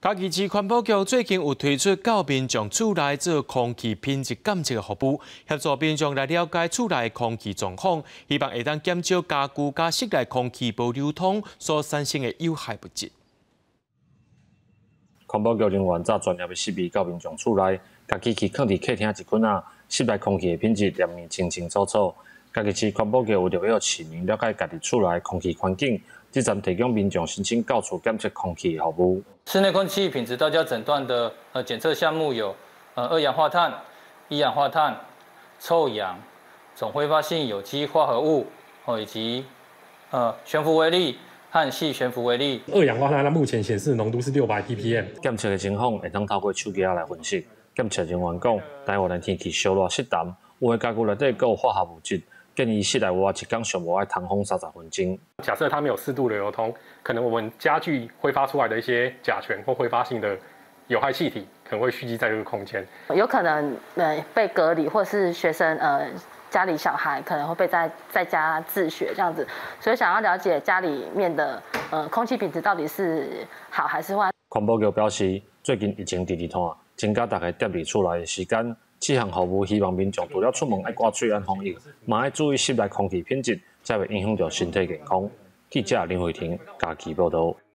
嘉義市環保局最近有推出到民眾厝內做空氣品質監測的服務，協助民眾來了解厝內空氣狀況，希望會當減少家具佮室內空氣無流通所產生的有害物質。環保局人員紮專業的設備到民眾厝內，共機器囥佇客廳一圈仔，室內空氣的品質驗得清清楚楚。嘉義市環保局為著欲市民了解家己厝內空氣環境，這陣提供民眾申請到厝檢測空氣的服務。室內空氣品質到家診斷的檢測項目有二氧化碳、一氧化碳、臭氧、總揮發性有機化合物哦以及懸浮微粒和細懸浮微粒。二氧化碳，它目前顯示濃度是600 ppm。檢測的情況會當透過手機仔來分析。檢測人員講，台灣的天氣燒熱濕澹，有的家具內底閣有化學物質。建議室內外一工上無愛通風30分鐘。假設它沒有適度的流通，可能我們家具揮發出來的一些甲醛或揮發性的有害氣體，可能會蓄積在這個空間。有可能被隔離，或是學生家裡小孩可能會被在家自學這樣子，所以想要了解家裡面的空氣品質到底是好還是壞。環保局表示，最近疫情直直拖，增加大家踮佇厝內的時間。這項服務希望民眾除了出門愛掛喙罨防疫，嘛愛注意室內空氣品質，才袂影響著身體健康。記者林慧婷嘉義報導。